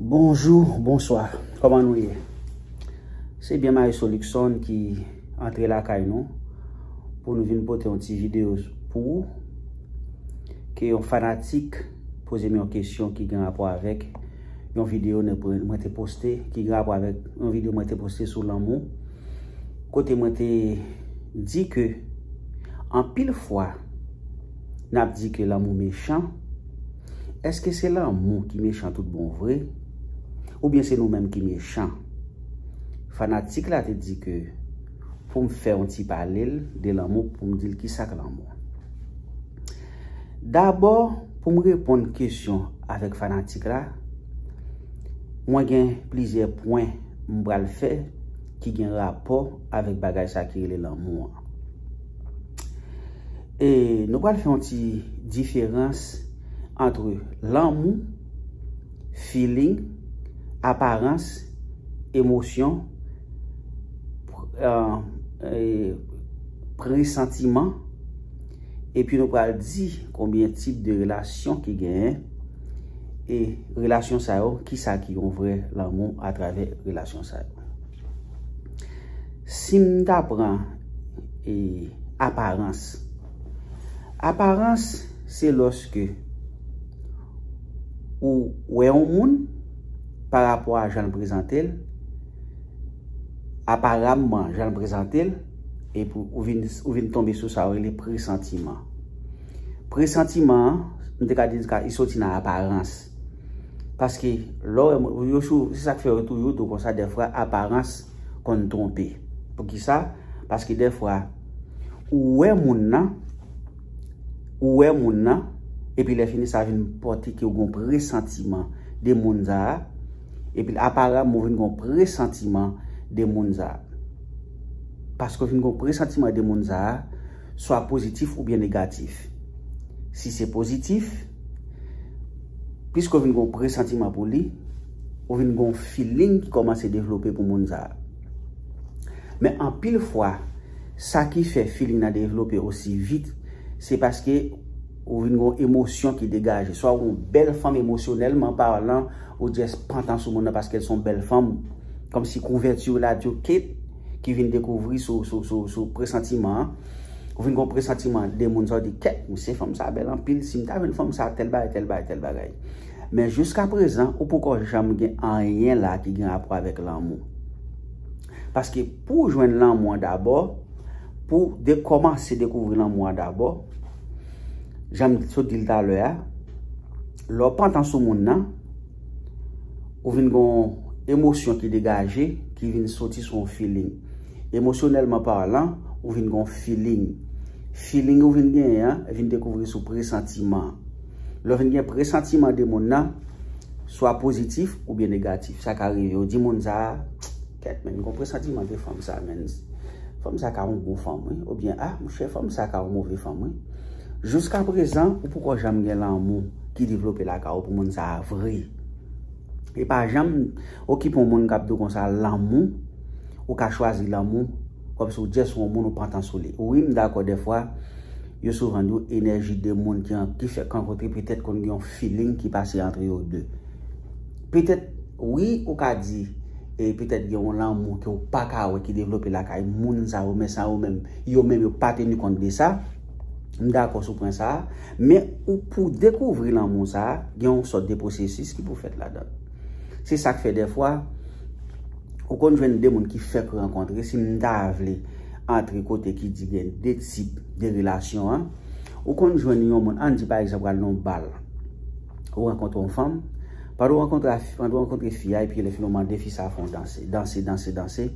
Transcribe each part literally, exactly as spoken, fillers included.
Bonjou, bonswa. Kòman nou ye? Se byen Maestro Luckson ki antre lakay nou pou nou vin pote yon ti videyo pou ou. Ke yon fanatik poze m yon kesyon ki gen rapò avèk yon videyo ne- mwen te poste, ki gen rapò avèk yon videyo mwen te poste sou lanmou, kote mwen te di ke anpil fwa n ap di ke lanmou mechan. Èske se lanmou ki mechan tout bon vre? Oubyen se nou menm ki mechan? Fanatik la te di ke pou m fè yon ti pale l de lanmou, pou m di l kisa k lanmou. Dabò, pou m reponn kesyon avèk fanatik la, mwen gen plizyè pwen m pral fè ki gen rapò avèk bagay sa ki rele lanmou an. E nou pral fè yon ti diferans antre lanmou, feeling, aparans, emosyon, pr- eh, eh, presantiman, epi nou pral di konbyen tip de relasyon ki genyen, e relasyon sa yo, kisa ki yon vrè lanmou atravè relasyon sa yo. Si m ta pran e, aparans, aparans se lòske ou wè yon moun pa rapò a jan l prezante l, aparamman jan l prezante l, epi ou vin, ou vin tonbe sou sa yo rele presantiman. Presantiman an, m te ka di ka- li soti nan aparans. Paske lè w wè moun- yo sou- se sa k fè yo tou yo tou konsa, dèfwa aparans konn twonpe. Poukisa? Paske dèfwa ou wè moun nan, ou wè moun nan, epi lè fini sa vin pòte ke w gen yon presantiman de moun sa a, epi aparamman ou vin gen yon presantiman de moun sa a. Paske w vin gen yon presantiman de moun sa a, swa pozitif oubyen negatif. Si se pozitif, piske w vin gen yon presantiman pou li, ou vin gen yon feeling ki kòmanse devlope pou moun sa a. Men anpil fwa, sa ki fè feeling nan devlope osi vit, se paske ou vin gen yon emosyon ki degaje. Swa ou yon bèl fanm emosyonèlman palan, ou just pantan sou moun nan paske l se yon bèl fanm. Kòmsi kouvèti la di w kèt, ki vin dekouvri sou, sou, sou, sou presantiman an. Ou vin gen yon presantiman de moun sa, ou di, kèt, mesye, fanm sa bèl anpil, si m ta jwenn fanm sa, tèl bagay, tèl bagay, tèl bagay. Men jiska prezan, ou poko janm gen anyen la ki gen rapò avèk lanmou. Paske pou w jwenn lanmou an dabò, pou w de- kòmanse dekouvri lanmou an dabò, jan m sot di l talè a, lè w pantan sou moun nan, ou vin gen yon emosyon ki degaje, ki vin soti sou yon feeling. Emosyonèlman palan, ou vin gen yon feeling. Feeling ou vin genyen an, vin dekouvri sou presantiman. Lè w vin gen presantiman de moun nan, swa pozitif oubyen negatif. Sa ka rive, ou di moun sa a, kèt, men, m gen yon presantiman de fanm sa, men. Fanm sa ka yon bon fanm, wi. Oubyen, ah, monchè, fanm sa ka yon move fanm, wi. Jiska prezan, ou poko janm gen lanmou ki devlope lakay ou pou moun sa a vre. E pa janm okipe yon moun k ap di w konsa lanmou, ou ka chwazi lanmou, kòmsi w just yon moun ou pantan sou li. Wi, m dakò dèfwa, yo souvan di w enèji de moun ki, an- ki fèk rankontre petèt konn gen yon feeling ki pase antre yo de. Petèt, wi, ou ka di, e petèt gen yon lanmou ke w pa ka wè ki devlope lakay moun sa yo, men sa yo menm, yo menm yo pa teni kont de sa. M dakò sou pwen sa a. Men ou pou dekouvri lanmou sa a, gen yon sòt de pwosesis ki pou fèt ladan l. Se sa k fè dèfwa, ou konn jwenn de moun ki fèk rankontre, si m ta vle antre kote ki di gen de tip de relasyon an, ou konn jwenn yon moun, ann di pa egzanp, w al nan yon bal, ou rankontre yon fanm, pandan w rankontre, pandan w rankontre fi a, epi lè fini w mande fi sa fè yon danse, danse, danse, danse,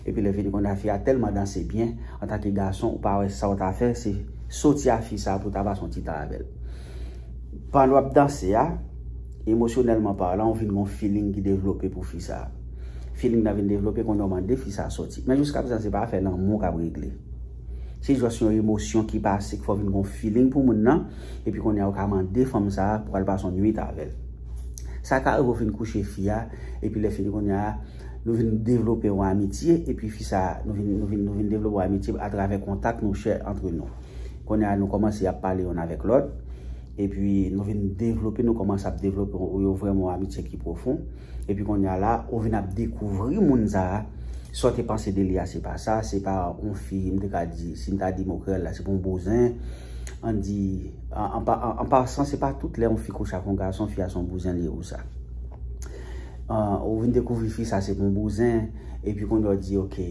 epi lè fini kounye a fi a tèlman danse byen, antanke gason, ou pa wè sa w ta fè, se soti a fi sa pou w ta pase yon ti tan avè l. Pandan w ap danse a, emosyonèlman palan, ou vin gen yon feeling ki devlope pou fi sa. Feeling nan vin devlope, kounye a w mande fi sa soti. Men jiska prezan, se pa afè lanmou k ap regle. Se jis yon emosyon ki pase, k fè w vin gen yon feeling pou moun nan, epi kounye a w ka mande fanm sa pou al pase yon nwit avè l. Sa ka rive w fin kouche fi a, epi lè fini kounye a, nou vin devlope yon amitye, epi fi sa, nou vin, nou vin, nou vin devlope yon amitye atravè kontak nou chè antre nou. Kounye a, nou kòmanse ap pale youn avèk lòt, Epi nou vin devlope, nou kòmanse ap devlope yo vrèman yon amitye ki pwofon. Epi kounye a la, ou vin ap dekouvri moun sa a. Sa w te panse de li a, se pa sa, se pa yon fi, m te ka di, si m ta di mo kreyòl la, se pa yon bouzen. Ann di, an, an pa- an- an pasan, se pa tout lè yon fi kouche ak yon gason, fi a se yon bouzen li ye pou sa. Ah, ou vin dekouvri fi sa se pou yon bouzen, epi kounye a w di, oke,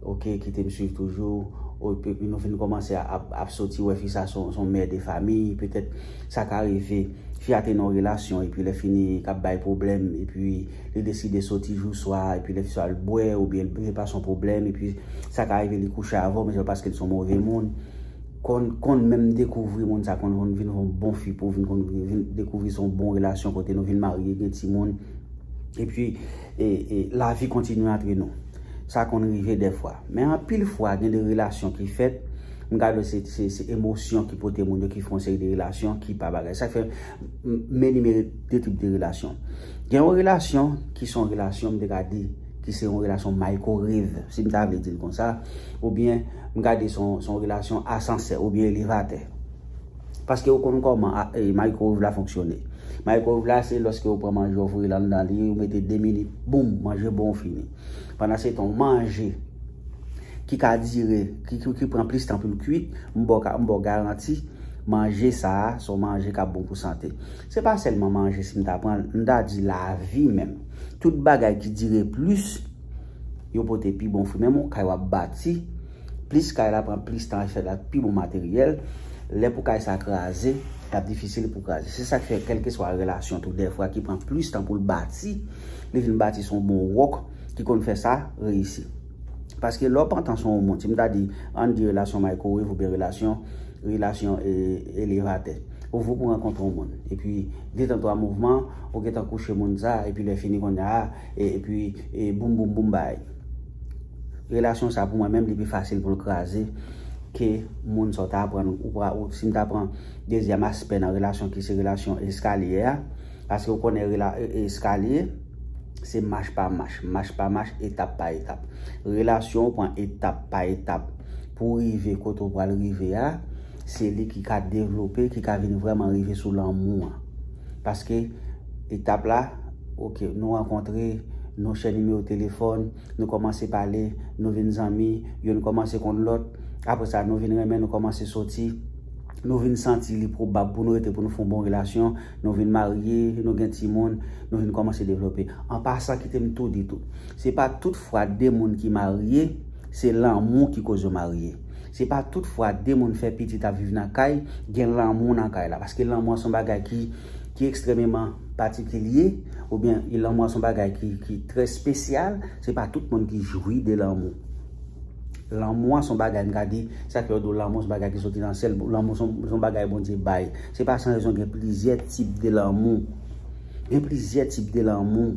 oke, kite m swiv toujou, epi nou vin kòmanse ap, ap soti wè fi sa se yon mè de fanmi, petèt sa ka rive, fi a te nan yon relasyon, epi lè fini, k ap bay pwoblèm, epi li deside soti jou swa, epi lè fi sa al bwè, oubyen li pase yon pwoblèm, epi sa ka rive li kouche avè w, men se pa paske li se yon move moun. Konn, konn menm dekouvri moun sa, konn, konn vin yon bon fi pou vin, konn vin dekouvri se yon bon relasyon kote nou vin marye, gen timoun. Epi, e, e, lavi kontinye antre nou. Sa konn rive dèfwa. Men anpil fwa, gen de relasyon ki fèt. M gade se, se, se emosyon ki pote moun yo ki fè yon seri de relasyon ki pa bagay. Sa k fè m, m enimere de tip de relasyon. Gen yon relasyon ki se yon relasyon, m te ka di, ki se yon relasyon microwave, si m ta vle di l konsa, oubyen m gade se yon, se yon relasyon asansè oubyen elevatè. Paske ou konn kòman a- e, microwave la fonksyone. Microwave la, se lòske ou pran manje, ou voye l anndan li, ou mete de minit, boum, manje bon, ou fini. Pandan se tan, yon manje ki ka dire, ki, ki, ki pran plis tan pou l kwit, m ba w ka- m ba w garanti, manje sa a, se yon manje k ap bon pou sante. Se pa sèlman manje, si m ta pran, m ta di lavi menm. Tout bagay ki dire plis, yo pote pi bon fwi. Menm yon kay w ap bati, plis kay la pran plis tan, fè l ak pi bon materyèl, lè pou kay sa kraze, l ap difisil pou kraze. Se sa k fè, kèlkeswa relasyon tou, dèfwa ki pran plis tan pou l bati, li vin bati sou yon bon wòk ki konn fè sa reyisi. Paske lè w pantan sou yon moun, si m ta di, ann di relasyon microwave oubyen relasyon, relasyon, e, elevatè. Ou vou pou rankontre yon moun. Epi, de tan twa mouvman, ou gentan kouche moun sa, epi lè fini kounye a, e, epi, e, boum, boum, boum, bay. Relasyon sa, pou mwen menm, li pi fasil pou l kraze ke moun sa w ta pran, ou pa- ou- si m ta pran dezyèm aspè nan relasyon ki se relasyon eskalye a, paske ou konnen rela- e- e- eskalye, se mach pa mach, mach pa mach, etap pa etap. Relasyon ou pran etap pa etap pou rive kote ou pral rive a, se li ki ka devlope, ki ka vin vrèman rive sou lanmou an. Paske etap la, oke, nou rankontre, nou chèche nimewo telefòn, nou kòmanse pale, nou vin zanmi, youn kòmanse konn lòt. Apre sa, nou vin renmen, nou kòmanse soti. Nou vin santi li pwobab pou nou rete, pou nou fè yon bon relasyon, nou vin marye, nou gen timoun, nou vin kòmanse devlope. An pasan, kite m tou di tou, se pa tout fwa de moun ki marye, se lanmou ki koz yo marye. Se pa tout fwa de moun fè pitit ap viv nan kay, gen lanmou nan kay la. Paske lanmou an se yon bagay ki, ki ekstrèmeman patikilye, oubyen lanmou an se yon bagay ki, ki trè espesyal. Se pa tout moun ki jwi de lanmou. Lanmou an se yon bagay, m ka di, sa k fè yo di w lanmou se yon bagay ki soti nan syèl. Lanmou se yon, se yon bagay Bondye bay. Se pa san rezon, gen plizyè tip de lanmou. Gen plizyè tip de lanmou.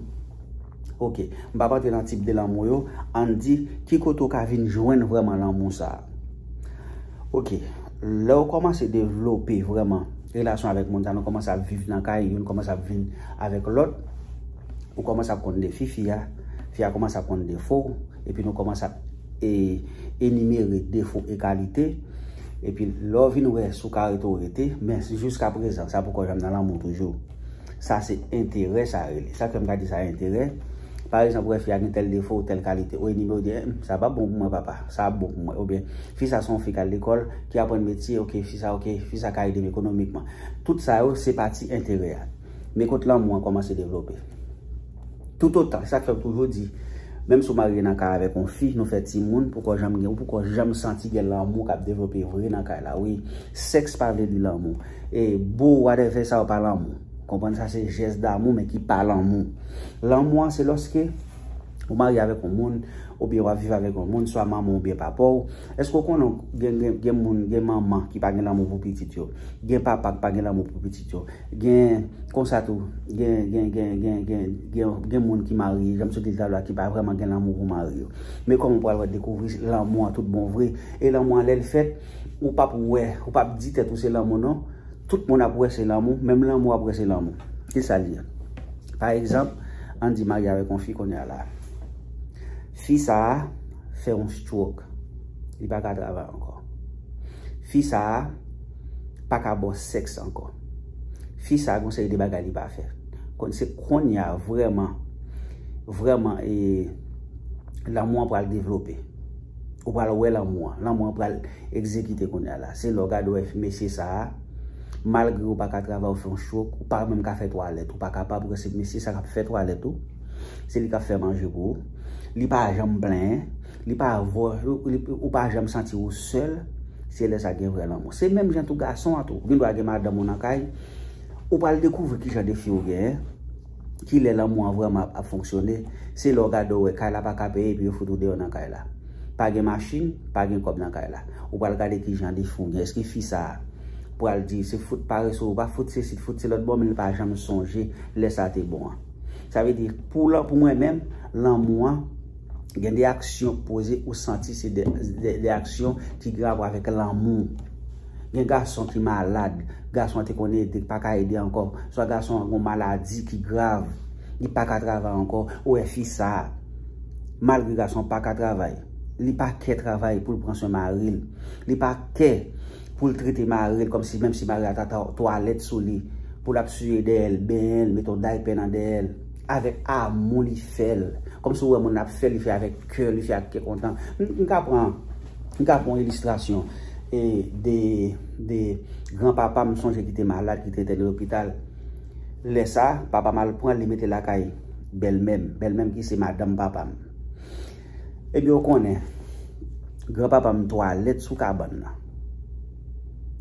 Oke, m p ap antre nan tip de lanmou yo. Ann di, ki kote w ka vin jwenn vrèman lanmou sa a? Oke, lè w kòmanse devlope vrèman relasyon avèk moun sa, nou kòmanse ap viv nan kay, youn kòmanse ap vin avèk lòt, ou kòmanse ap konn de fi fi a, fi a kòmanse ap konn defo w, epi nou kòmanse ap e, enimere defo e kalite. Epi lè w vin wè si w ka rete, w rete, men jiskaprezan, sa poko janm nan lanmou toujou. Sa se enterè, sa rele. Sa k fè m ka di sa enterè. Pa egzanp, ou wè fi a gen tèl defo, tèl kalite, ou enimere, ou di, "Em, sa p ap bon pou mwen, papa. Sa ap bon pou mwen." Oubyen, "Fi sa se yon fi k al lekòl, ki aprann metye, oke, fi sa, oke, fi sa ka ede m ekonomikman." Tout sa yo, se pati enterè a. Men kot lanmou an kòmanse devlope. Toutotan, sa k fè m toujou di, menm si w marye nan kay avèk yon fi, nou fè timoun, poko janm gen, ou poko janm santi gen lanmou k ap devlope vre nan kay la. Wi, sèks pa vle di lanmou. E bo, whatever, sa yo pa lanmou. Konprann sa se jès damou, men ki pa lanmou. Lanmou an, se lòske ou marye avèk yon moun, oubyen w ap viv avèk yon moun, swa manman w oubyen papa w. Èske w konnen gen, gen, gen moun, gen manman ki pa gen lanmou pou pitit yo? Gen papa ki pa gen lanmou pou pitit yo? Gen, konsa tou, gen, gen, gen, gen, gen, gen, gen moun ki marye, jan m sot di talè a, ki pa vrèman gen lanmou pou mari yo. Men kòman w pral wè dekouvri lanmou an tout bon vre? E lanmou an, lè l fèt, ou p ap wè, ou p ap di tèt ou se lanmou non. Tout moun ap wè se lanmou, menm lanmou ap wè se lanmou. Ki sa l ye? Pa egzanp, ann di marye avèk yon fi kounye a la. Fi sa a fè yon stroke. Li pa ka travay ankò. Fi sa a pa ka ba w sèks ankò. Fi sa gon seri de bagay li pa fè. Konn se kounye a vrèman, vrèman e lanmou an pral devlope. Ou pral wè lanmou an. Lanmou an pral egzekite kounye a la. Se lè w gade w wè mesye sa a, malgre ou pa ka travay, ou fè yon chok, ou pa menm ka fè twalèt, ou pa kapab, ou se mesye sa k ap fè twalèt ou. Se li k ap fè manje pou ou. Li pa janm plenyen. Li pa vò, li, ou pa janm santi ou sèl. Se lè sa gen vrè lanmou. Se menm jan tou gason an tou. Ou gen dwa gen madanm ou nan kay. Ou pral dekouvri ki jan de fi ou genyen. Ki lè lanmou an vrèman ap, ap fonksyone. Se lè w gade w wè kay la pa ka peye epi yo fout ou deyò nan kay la. Pa gen machin, pa gen kòb nan kay la. Ou pral gade ki jan de fi ou gen. Èske fi sa a pral di se fout parese ou pa fout sesi, fout se lòt bò, men li pa janm sonje lè sa te bon an. Sa vle di, pou, pou mwen menm, lanmou an, gen de aksyon k poze ou santi se de, de, de aksyon ki gen rapò avèk lanmou. Gen gason ki malad, gason an te konn ede, pa ka ede ankò. Swa gason an gen maladi ki grav, li pa ka travay ankò. Ou wè fi sa a, malgre gason an pa ka travay, li pa kè travay pou l pran swen mari l. Li pa kè pou l trete mari l kòmsi menm si mari a ta twalèt sou li, pou l ap siye dèyè l, benyen l, mete yon daypè nan dèyè l. Avèk amou li fè l. Kòmsi ou wè moun ap fè, li fè avèk kè, li fè ak kè kontan. M, m ka pran, m ka pran yon ilistrasyon e de, de granpapa m sonje ki te malad, ki te entène lopital. Lè sa, papa m al pran l, li mete l lakay bèlmè m. Bèlmè m ki se madanm papa m. Ebyen, ou konnen, granpapa m twalèt sou kabann nan.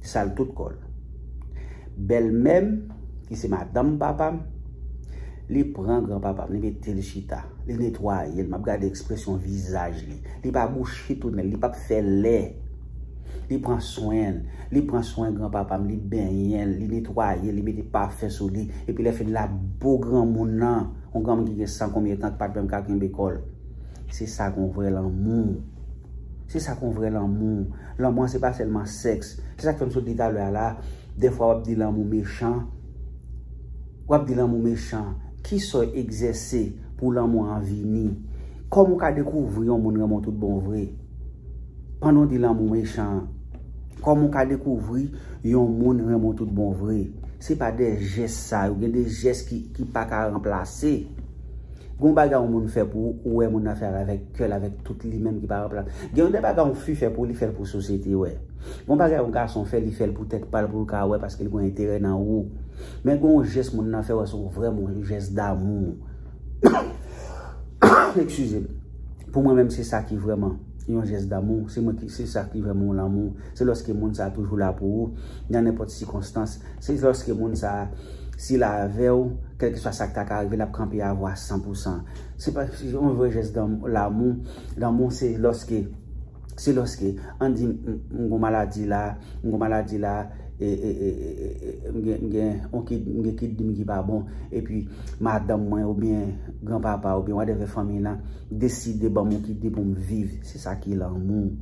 Sal tout kò l. Bèlmè m, ki se madanm papa m, li pran granpapa m, li mete l chita, li netwaye l. M ap gade ekspresyon vizaj li. Li pa bouche tounen l, li p ap fè lè. Li pran swen l, li pran swen granpapa m, li benyen l, li netwaye l, li mete pafen sou li. Epi lè fini l ap bo granmoun nan, yon granmoun ki gen san konbyen tan, ki pa t menm ka kenbe kò l. Se sa k yon vrè lanmou. Se sa k yon vrè lanmou. Lanmou an se pa sèlman sèks. Se sa k fè m sot di talè a la, dèfwa w ap di lanmou mechan. W ap di lanmou mechan. Ki sò egzèse pou lanmou an vini? Kòman w ka dekouvri yon moun renmen w tout bon vre? Pandan w di lanmou mechan, kòman w ka dekouvri yon moun renmen w tout bon vre? Se pa de jès sa yo. Gen de jès ki, ki pa ka ranplase. Gen yon bagay yon moun fè pou ou, ou wè moun nan fè l avèk kè l, avèk tout li menm ki pa ranplase. Gen yon de bagay yon fi fè pou ou, li fè l pou sosyete wè. Gen yon bagay yon gason fè, li fè l pou tèt pa l, pou l ka wè, paske li gen enterè nan ou. Men gen yon jès moun nan fè wè se yon vrè moun, jès damou. Eskize m. Pou mwen menm, se sa ki vrèman yon jès damou. Se mwen ki, se sa ki vrèman yon lanmou. Se lòske moun sa a toujou la pou ou, nan nenpòt sikonstans. Se lòske moun sa a, si l avè w, kèlkeswa sa k ta ka rive, l ap kanpe avè w a san pou san. Se pa, se yon vrè jès damou, lanmou. Lanmou, se lòske, se lòske, ann di, m, m, m gon maladi la, m gon maladi la, e, e, e, e, e, e, m gen, m gen, on kid, m gen kidney m ki pa bon, epi madanm mwen, oubyen granpapa, oubyen whatever fanmi lan, deside ban m on kidney pou m viv. Se sa ki lanmou.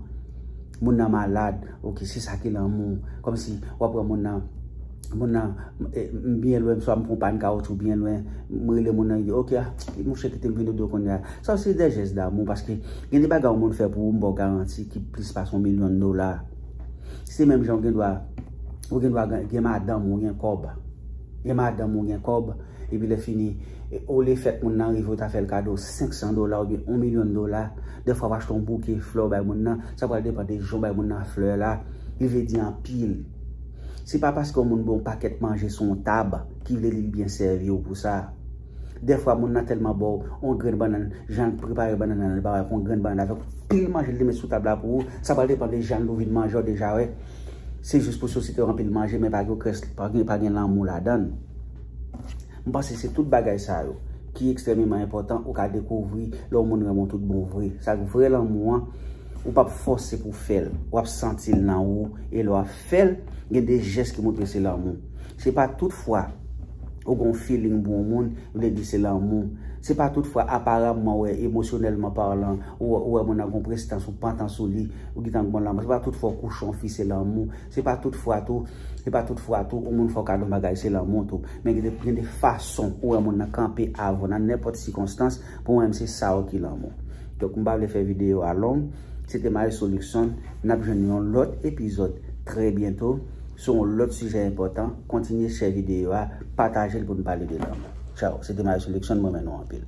Moun nan malad, oke, se sa ki lanmou. Kòmsi, w ap wè moun nan, moun nan, e, m byen lwen, m swa m pran pàn kawotchou byen lwen, m rele moun nan, li di, oke, a, monchè, kite m vin ede w kounye a. Sa se de jès damou, paske gen de bagay yon moun fè pou ou, m ba w garanti, ki plis pase yon milyon dola. Se menm jan ou gen dwa, ou gen dwa gen, gen madanm ou gen kòb. Gen madanm ou gen kòb, epi lè fini, e, olye fèt moun nan rive, ou ta fè l kado senk san dola oubyen yon milyon dola. Dèfwa, w achte yon bouke flè, w bay moun nan. Sa pral depann de jan w bay moun nan flè la. Li vle di anpil. Se pa paske yon moun ba w yon pakèt manje sou yon tab ki vle di l byen sèvi w pou sa. Dèfwa, moun nan tèlman ba w yon grenn bannann, jan l prepare bannann nan, li ba w yon grenn bannann avèk pil manje li met sou tab la pou ou, sa pral depann de jan l ouvin manje w deja, wè. Se jis pou sosyete w anpil manje, men pa gen krès, pa gen, pa gen lanmou ladan l. M panse se tout bagay sa yo ki ekstrèmeman enpòtan ou ka dekouvri lè yon moun renmen w tout bon vre. Sa k vrè lanmou an, ou p ap fòse pou w fè l. W ap santi l nan ou, e lè w ap fè l, gen de jès ki montre se lanmou. Se pa tout fwa ou gen yon feeling pou yon moun, vle di se lanmou. Se pa tout fwa, aparamman, wè, emosyonèlman palan, ou, ou wè moun nan gon prestans, ou pantan sou li, ou gentan gon lanmou. Se pa tout fwa ou kouche yon fi, se lanmou. Se pa tout fwa tou, se pa tout fwa tou, yon moun fè w kado yon bagay, se lanmou tou. Men gen de, gen de fason ou wè moun nan kanpe avè w nan nenpòt sikonstans, pou mwen menm se sa yo ki lanmou. Donk, m pa vle fè videyo a long. Se te Maestro Luckson. N ap jwenn yon lòt epizòd trè byento. Se yon lòt sijè enpòtan. Kontinye share videyo a, pataje l pou n pale de lanmou. Tchao, se te Marius Luckson, mwen renmen nou anpil.